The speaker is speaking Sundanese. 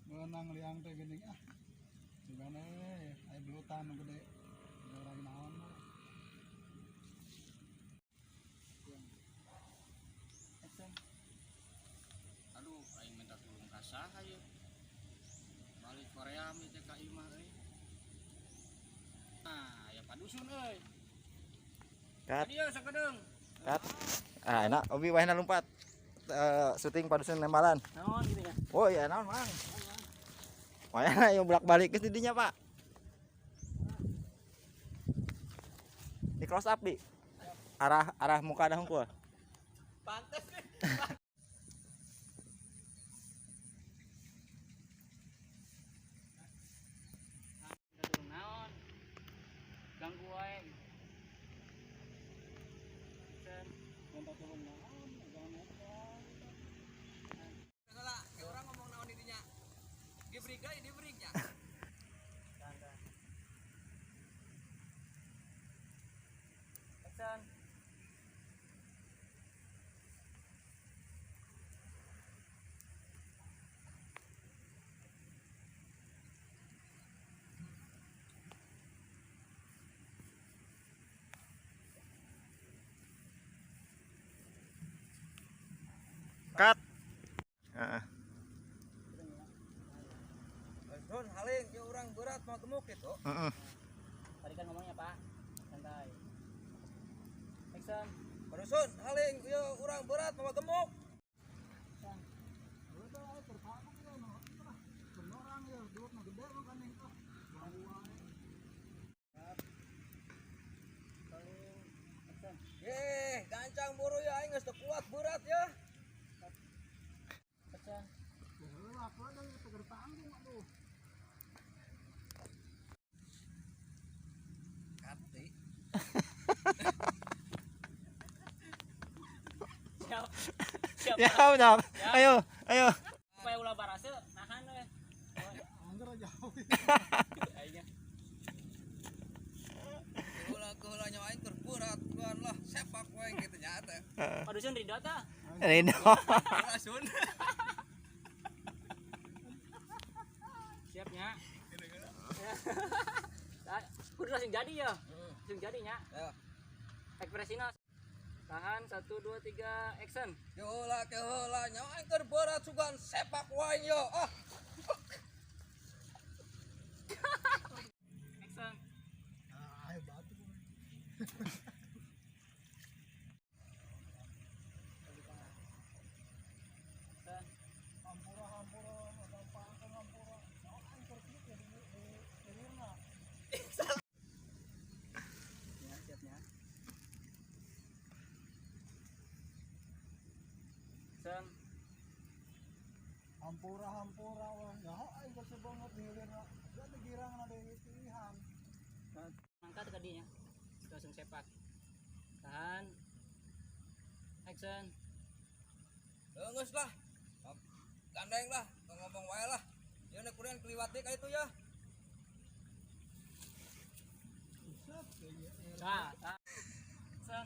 Meunang liang teh geuning ah. Sugana aya belutan nu gede. Orang naon mah. Action. Aduh, aing minta tulung ka saha ieu? Balik Korea mi teh ka imah euy. Nah, ya padusun euy. Cut. Dia sakedeung. Cut. Ah, enak. Obi wahina lompat. Syuting padusun nembalan. Naon gitu ya? Oh iya, naon, Mang? Wahina ayo bolak-balik ke dinya, Pak. Di close up, Bi. Arah arah muka dah hungkul. Pantes. Minta tulung naon? Ganggu wae. Action. Minta tulung naon, jangan eta. Lah, orang ngomong naon didinya. Diberi deui, diberi nya. Tahan, tahan. Action. Cut. Heeh. Don haling ieu urang berat mau gemuk gitu. Heeh. Tadi kan ngomongnya, Pak. Santai. Action. Padusun haling ieu urang berat mau gemuk. Udah aya terpaksa ya nu. Ah, orang ya duit nu gede mah kaning ah. Ganggu wae. Action. Ye, gancang buru ya aing geus teu kuat berat ya. Action. Heula deui teger tanggung aduh. Kati. Siap. Siap. Ya, udah. Ayo, ayo. Supaya ulah barase nahan we. Angger jauh. Aingnya. Heula keheula nya aing keur berat tuan lah sepak we kitu nya teh. Padusun ridho tah. Ridho. Lasun. Siap nya. Nah, kudu langsung jadi ya. Langsung jadi nya. Ya. Ekspresina. Tahan 1 2 3 action. Keheula keheula nya aing keur berat sugan sepak wae yo. Ah. Action. Ah, ayo batu. Action. Hampura hampura gampang hampura. Naon aing keur kieu ya di di. Ya, siap nya. Action. Hampura hampura wah. Ya aing keur sebanget di hilirna. Da digirangan ada pilihan. Angkat ke dinya. Langsung sepak. Tahan. Action. Geus lah. Gandeng lah, tong ngomong wae lah. Ieu nek kurean keliwat deui ka itu ya. Buset, Nah, tahan. Action.